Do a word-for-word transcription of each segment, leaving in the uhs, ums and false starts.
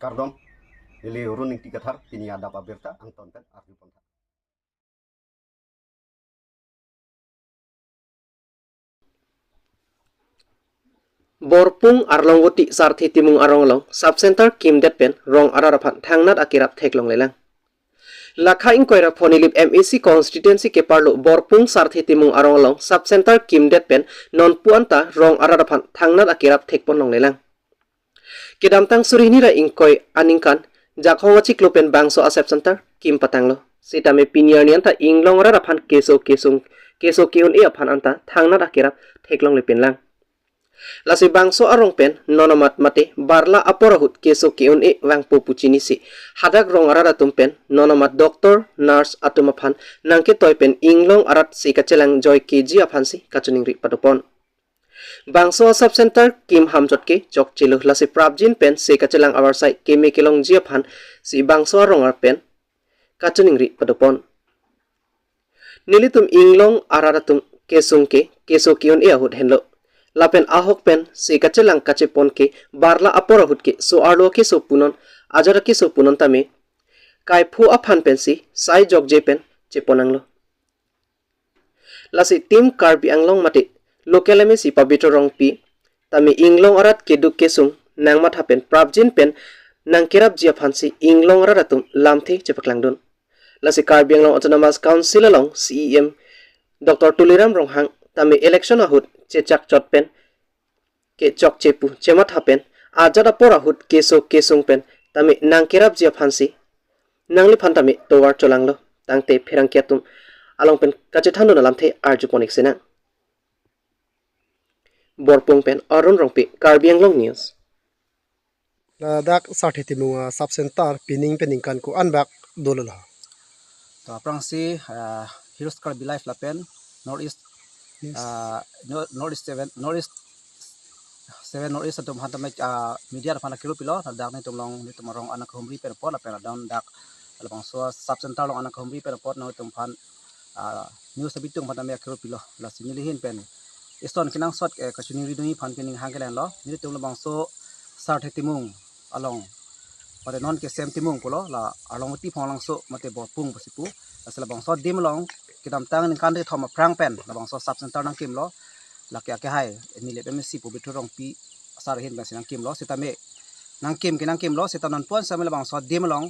Kardom, neli Run Ingti Kathar, pini adap abirta angton pen arju pon tha. Borpung Arlongvoti Sarthe Timung arong along sub center kimdet pen rong arat aphan thangnat akerap theklonglelang. Lakha ingkoi ra pho Nilip M A C constituency keparlo Borpung Sarthe Timung arong along sub center kimdet pen nonpu anta rong arat aphan thangnat akerap thekponlonglelang. Kedamtang suri hini ra ingkoi aningkan Jakhong achiklo pen bangso a sub center kim patanglo. Sitame pini arni anta inglong arat aphan keso kesung, keso ke-un-e aphan anta thangnat akerap theklonglepinlang. Lasi bangso arong pen non amat mate barla apor ahut keso ke-un-e vangpo pu chinisi hadak rong arat atum pen non amat doctor, nurse atum aphan nangketoi pen inglong arat se kachelang joike ji aphansi kachiningri padopon. Bangso a sub center kim hamchot ke chokchelo, lasi prapjin pen se kachelang avarsai keme kelongji aphansi bangso arong arat pen kachiningri padopon. Nelitum inglong arat atum kesung ke keso ke-un-e ahut henlo. Lapen ahok pen se kachelang kachepon ke barla apor ahut ke so-arlo keso punon, ajat keso punon tame kaiphu aphan pensi sai jokje pen cheponanglo. Lasi Team Karbi Anglong mate local M A C Pabitra Rongpi tame inglong arat keduk kesung nangmatha pen prapjin pen nangkerapji aphansi inglong arat atum lamthe chepaklangdun. Lasi Karbi Anglong Autonomous Council along C E M Doctor Tuliram Ronghang tame election ahut chechakchot pen kechokche pu chematha pen ajat apor ahut keso kesung pen tame nangkerapji aphansi nangliphan tame tovar cholanglo. Tangte pherangke atum along pen kachethandun alamthe arjupon-ik sinang. Borpung pen Arun Rongpi, Karbi Anglong News. Ladak Sarthe Timung a sub center pining pen ningkan ko-an bak dolo? To aphrangsi, ah, Hills Karbi Live lapen North East, Yes. ah, Nor-, North East seven, North East seven, North East atum aphan tame, ah, media aphan akero pilo, ladak netum along netum arong anat kahumri pen apot lapen adon dak labangso sub center along anat kahumri pen apot netum aphan, ah, news abitung aphan tame akero pilo. Lasi neli ahin pen ison kenangsot, eh, kachiningri dunji aphan ke ning hang ke lahenlo. Nelitum labangso Sarthe Timung along, pada non ke Sem Timung pulo, la Arlongvoti Phonglangso mate Borpung pusi pu. Lasi labangso adim along kedamtang ningkan kethom aphrang pen labangso sub center nangkimlo. Lake akehai Nilip M A C Pabitra Rongpi sar ahin pensi nangkimlo. Sitame nangkim ke nangkimlo, seta nonpu an sitame labangso adim along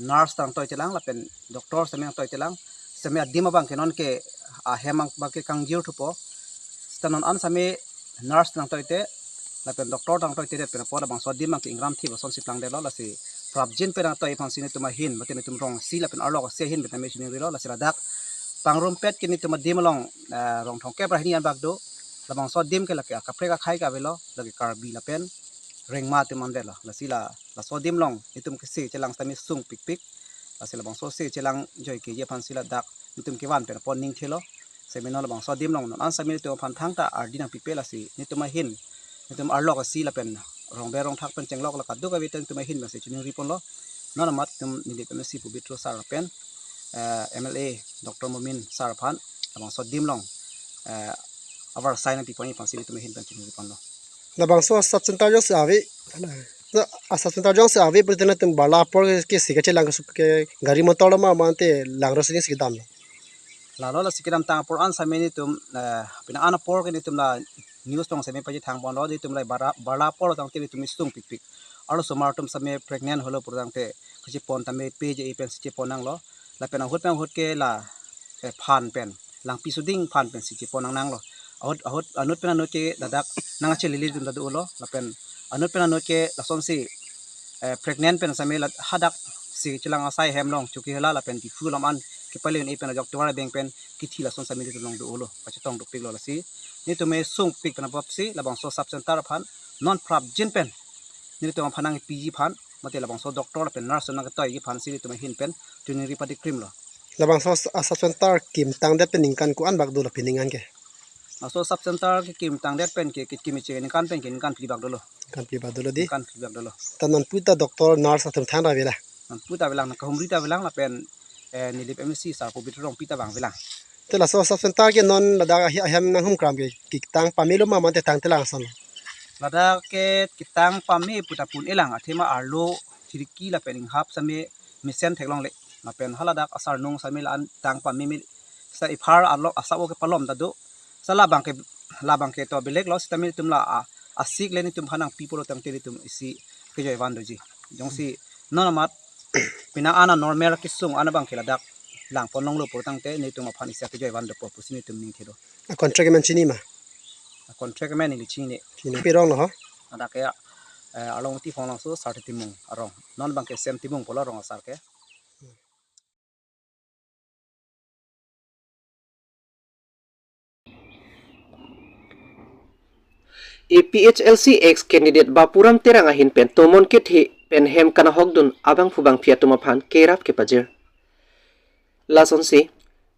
nurse ta nangtoitelang lapen doctor sitame nangtoitelang. Sitame adim abang ke non ke ahem abang ke kangjir thupo. Seta non an sitame nurse ta nangtoite lapen doctor ta nangtoite det pen apot labangso adim abang ke ingram thip asonsi plangdetlo. Lasi prapjin pen nangtoi aphansi netum ahin mate netum rong isi lapen arlok isi ahin pen tame chiningrilo. Lasi ladak pangrumpet ke netum adim along, eh, rong thomkep ra hini an bak do. Labangso adim ke lake akaprek akhei ke avelo, lake Karbi lapen Rengma atum an avelo. Lasi la, laso adim along netum kese chelang sitame sungpikpik. Lasi labangso se chelang joike ji aphansi ladak netum kevan pen apot ning thelo. Sitame non labangso adim along non an sitame netum aphan thangta ardi nangpipe, lasi netum ahin, netum arlok isi lapen rongber rongthak pen chenglok la kadokave ta netum ahin pensi chiningri ponlo. Non amat netum Nilip M A C Pabitra sar lapen, eh, M L A Doctor Momin sar aphan labangso adim along, eh, avarsai nangpiponji aphansi netum ahin pen chiningri ponlo. Labangso sub center jongsi ave, na, a sub center jongsi ave pute netum barla apor ke se kachelang ke gari motor lo ma mate langro sining si kedamlo? Lalo, lasi kedamtang apor an sitame netum, eh, pini an apor ke netum la news along sitame pachethang ponlo, netum la barla, barla apor tangte netum sungpikpik. Arlosomar atum sitame pregnant holo pura tangte kachepon tame peje pensi chepon nanglo. Lapen ahut pen ahut ke la, eh, phan pen, langpi suding phan pensi chepon nang nanglo. Ahut, ahut, anut pen anut ke ladak nangchelili atum ta dolo. Lapen anut pen anut ke lasonsi, eh, pregnant pen sitame la hadak se chelang asai hem along Chokihola lapen Diphu alam an kepale un-e pen ajok tovar abeng pen kithi lason sitame netum along dolo, kachetong dopiklo. Lasi netum sungpik pen apotsi labangso sub center aphan non prapjin pen netum aphan nangpiji aphan mate labangso doctor lapen nurse nangketoiji aphansi netum ahin pen chiningri padikrimlo. Labangso a sub center kimtangdet pen ningkan ko-an bak dolo pining an ke? Laso sub center kekim tangdet pen ke, kekim iche ningkan pen ke ningkan phli bak dolo. Ningkan phli bak dolo di? Ningkan phli bak dolo. Ta nonpu ta doctor, nurse atum thang ta avelang? Nonpu ta avelang, nang kahumri ta avelang lapen, eh, Nilip M A C sar Pabitra Rongpi ta vang avelang. Te laso sub center ke non ladak ahi-, ahem nanghumkram ke ketang pamelo ma mate tangtelang ason? Ladak ke ketang pame pu ta pu un-elang, athema arlo khirki lapen inghap same mesen theklongle. Lapen haladak asarnung same la-an tang pameme. Seta ephar alok asap oke palom ta do. Seta labang ke, labang ke to belek lo, seta nelitum la a, asik le nelitum aphan nangpi pulo tangte nelitum isi kejoi van doji. Jongsi non amat pini an anormal kesung an abang ke ladak langpon longlo pulo tangte nelitum aphan isi kejoi van dopo pusi nelitum ning thedo. A contract amen chini ma? A contract amen neli chini. Chini. Pi arong lo ho? Ladak ke, eh, Arlongmati Phonglangso Sarthe Timung arong. Non abang ke Sem Timung pulo arong asar ke. A P H L C ex candidate Bapuram Terang ahin pen tomon kethe pen hem kanahokdun abangphu bangphi atum aphan kerap kepajir. Lasonsi,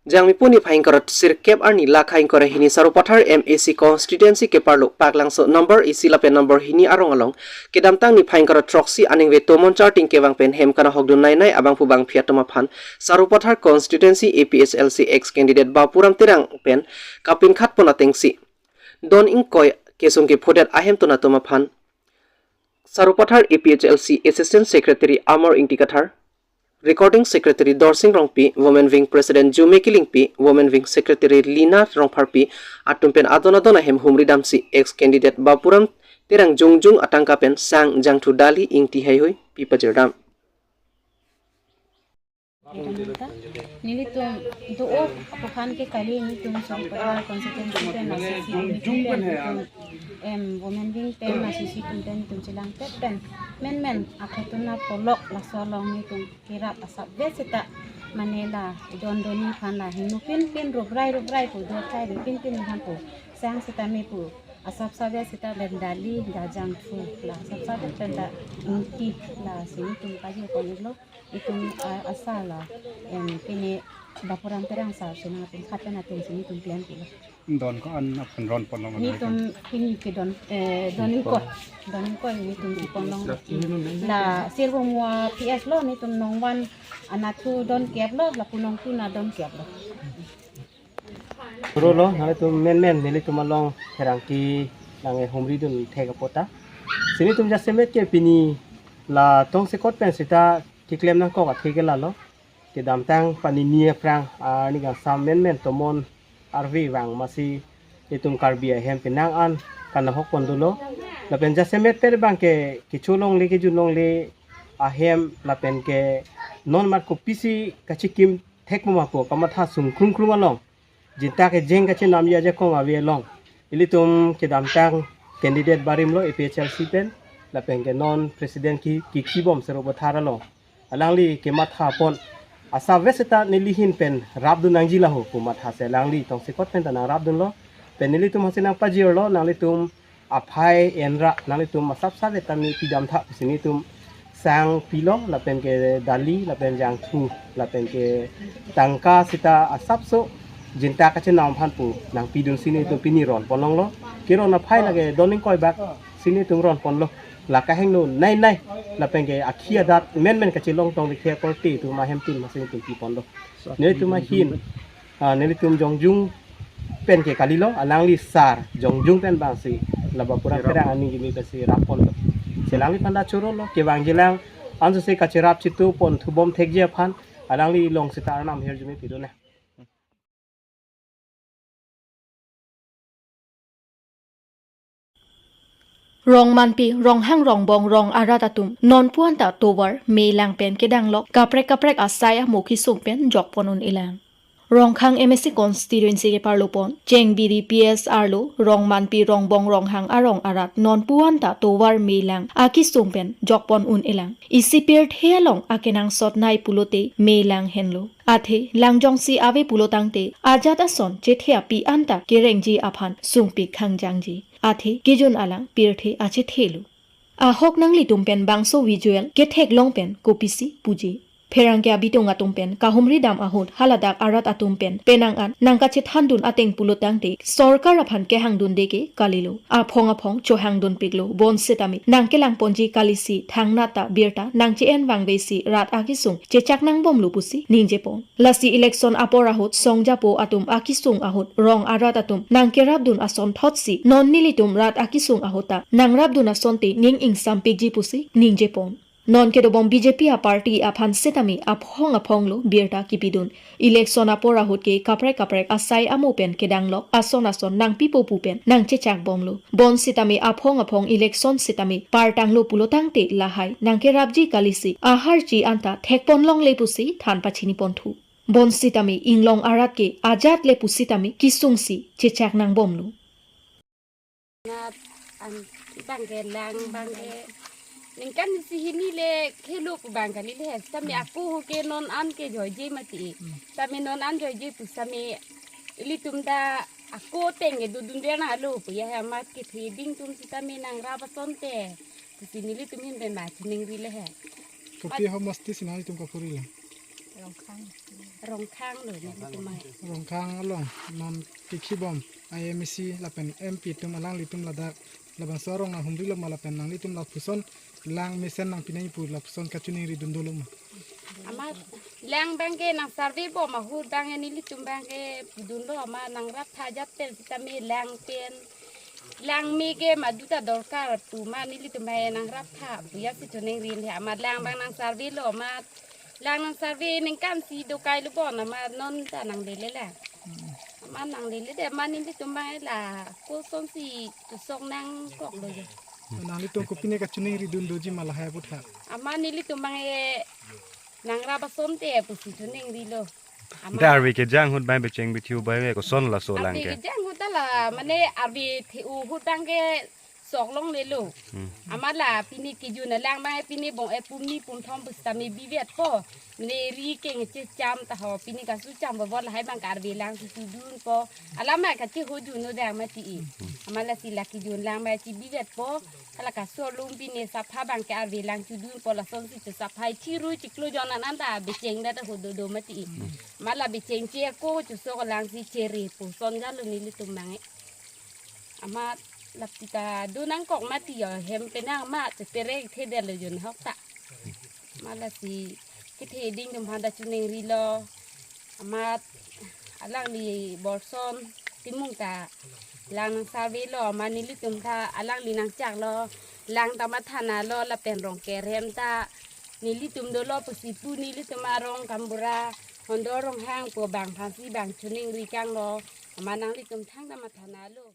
Jangmipo niphai ingkoi ra sirkep arni lakha ingkoi ra hini Sarupathar M A C constituency keparlo Paklangso number isi lapen number hini arong along, kedamtang niphai ingkoi ra throksi aningve tomon charting kevang pen hem kanahokdun nainai abangphu bangphi atum aphan Sarupathar constituency A P H L C ex candidate Bapuram Terang pen kapinkhat pon atengsi don ingkoi kesung kephodet ahemtun atum aphan Sarupathar A P H L C Assistant Secretary Amar Ingti Kathar, Recording Secretary Dorsing Rongpi, Women Wing President Jume Kilingpi, Women Wing Secretary Lina Rongpharpi atum pen adon adon ahem humri damsi ex candidate Bapuram Terang jongjung atangka pen sang jangthu dali ingti heihui pi pajirdam. Nelitum do-o aphan ke kali nelitum Sarupathar constituency pen la C C committee pen nelitum, em, Women Wing pen la C C atum pen nelitum chelangpet pen menmen akhatun apolok laso along nelitum kerap asap ave seta mane la don doni aphan la hingno pinpin rubrai rubrai pu do thai pinpin aphan pu sang seta me pu asap save seta pen dali la jangthu la asap save pen la ingti lasi nelitum pajir pon-iklo. Itum, ah, asar la, em, pini Bapuram Terang sar si nangpinkhat pen atum si nelitum plan pilo. Don ko-an aphan ron pon long nelitum pini ke don, eh, don ingkoi, don ingkoi nelitum si pon long. La Sirbhumua P S lo nelitum nong one anatthu don kep lo, lapu nong two na don kep lo. Choro lo, nanglitum menmen nelitum along pherangke nang-e humridun thek apot ta. Si nelitum jasemet ke pini la tongsekot pen seta keklem nangkok athe ke lalo. Kedamtang panini aphrang arni kangsam menmen tomon arve vang masi itum Karbi ahem penang an kanahok pon dolo. Lapen jasemet pen abang ke kecho longle kejun longle ahem lapen ke non mat kopisi kachikim thek ma pu kamatha sung krung krung along. Jinta kejeng kachenamji ajakong ave along. Ilitum kedamtang candidate barim lo A P H L C pen. Lapen ke non president ke, ke kibom Sarupathar along. Alangli kematha pon. Asap ave seta neli ahin pen rapdun nangji laho pu matha si alangli tongsekot pen ta nangrapdunlo. Pen nelitum hasi nangpajirlo nanglitum aphai enra nanglitum asap save tame pidam tha pusi nelitum sang pilo lapen ke dali lapen jangthu lapen ke tangka seta asapso jinta kachenam aphan pu nangpidun si nelitum pini ron pon longlo. Keron aphai lake don ingkoi bak si nelitum ron ponlo. La kahingno nainai lapen ke akhi adat menmen kachelong tong dikhe korte atum ahemtun masi nelitum pi ponlo. Nelitum ahin, ah, nelitum jongjung pen ke kalilo, alangli sar jongjung pen bang si la Bapuram Terang aning kimi pensi rap ponlo. Si alangli aphan ta choro lo, kevangjilang anso si kacherap chitu pon thubom thekji aphan, alangli along seta arnam hirjume pidun na. Rongmanpi, Ronghang, Rongbong, Rong arat atum nonpu anta tovar me lang pen kedang lok kaprek kaprek asai amo kisung pen jokpon un-elang. Rongkhang M A C constituency keparlo pon Chengbiri P S arlo Rongmanpi, Rongbong, Ronghang arong arat nonpu anta tovar me lang akisung pen jokpon un-elang. Isi pirthe along akenangsot nai pulote me lang henlo. Athe lang jongsi ave pulo tangte ajat ason chethe api anta kerengji aphan sungpik khangjangji. Athe kejun alang pirthe achethe lo. Ahok nanglitum pen bangso visual ketheklong pen kopisi puji. Pherangke abitung atum pen kahumri dam ahut haladak arat atum pen penang an nangkachethandun ateng pulo tangte sorkar aphan kehangdunde ke kalilo. Aphong aphong chohangdunpiklo, bonsitame nangkelangponji kalisi thangnat ta birta nangche-en vangvesi rat akisung chechak nangbomlo pusi ningjepon. Lasi election apor ahut songjapo atum akisung ahut rong arat atum nangkerapdun ason thotsi non nelitum rat akisung ahut ta nangrapdun asonte ning ingsampikji pusi ningjepon. Non kedobom B J P a party aphan sitame aphong aphong lo birta kipidun. Election apor ahut ke kaprek kaprek asai amo pen kedang lok ason ason nangpipo pu pen nangchechak bomlo. Bonsitame aphong aphong election sitame partang lo pulo tangte lahai nangkerapji kalisi aharchi anta thekpon longle pusi than pachini ponthu. Bonsitame inglong arat ke ajat le pusitame kesungsi chechak nangbomlo. Nat an bangke lang bangke ningkan isi hini le khelo pu bang kali le sitame ako ke non an ke joije mati. Sitame non an joije pu sitame ilitum ta ako teng ke dudun dia na lo pu ya ha mat ke theding tum sitame nangrap asonte. Pusi nelitum hin pen ma chiningri le he. Kopi ho masti si nanglitum kaphuri le? Rongkhang. Rongkhang lo nelitum ma. Rongkhang along non kikhibom I M A C lapen M P atum alanglitum ladak labangso arong nanghumri lo ma lapen nanglitum lapuson lang mesen nangpinai pu lapuson kachiningri dun dolo ma? Amat lang bangke nang survey bom ahut bangke nelitum bangke pidun lo amat nangrap tha ajat pen sitame lang pen lang me ke madu ta dorkar pu ma nelitum bangke nangrap tha pu ya si chiningri le amat lang bang nang survey lo amat lang nang survey ningkan si dokai lo bon amat non ta nanglele la. Amat nanglele de amat nelitum bangke la kosonsi chusong nangkok lo ya. Nanglitum kopine kachiningri dun doji ma lahai aputha? Amat nelitum bangke nangrap asonte pusi chiningri lo. Amat ante arve kejang ahut bang becheng bithiu bang koson laso lang arve ke? Kejang ahut ta la mane arve the-u ahut bangke sok longle lo. Hmm. Amat la pini kejun alang bang pini bong e pumni pumthom pusitame bivetpo. Mane ri kengche cham ta ho pini kasu cham bo lahai bang arve lang si chudunpo. Alam ma kache ho jun no dang mati. Amat lasi la kejun lang bang chibivetpo. Hala kasolum pini sapha bangke arve lang chudunpo lasonsi chusapha chiru chiklo jonan anta becheng ta ho dodo mati. Amat la becheng che ako chusok lang si chere puson galo nelitum bangke. Amat lapti ta do nangkok mati yo hem penang amat cheterek thedetlo jun hok ta. Amat lasi ketheding atum aphan ta chiningri lo. Amat alangli Borson Timung ta lang nang survey lo amat nelitum ta alangli nangchak lo lang ta mathana lo lapen Rongker hem ta nelitum dolo pusi pu nelitum arong Kambura Hondo Ronghang pu bang aphansi bang chiningri kang lo amat nanglitum thang ta mathana lo.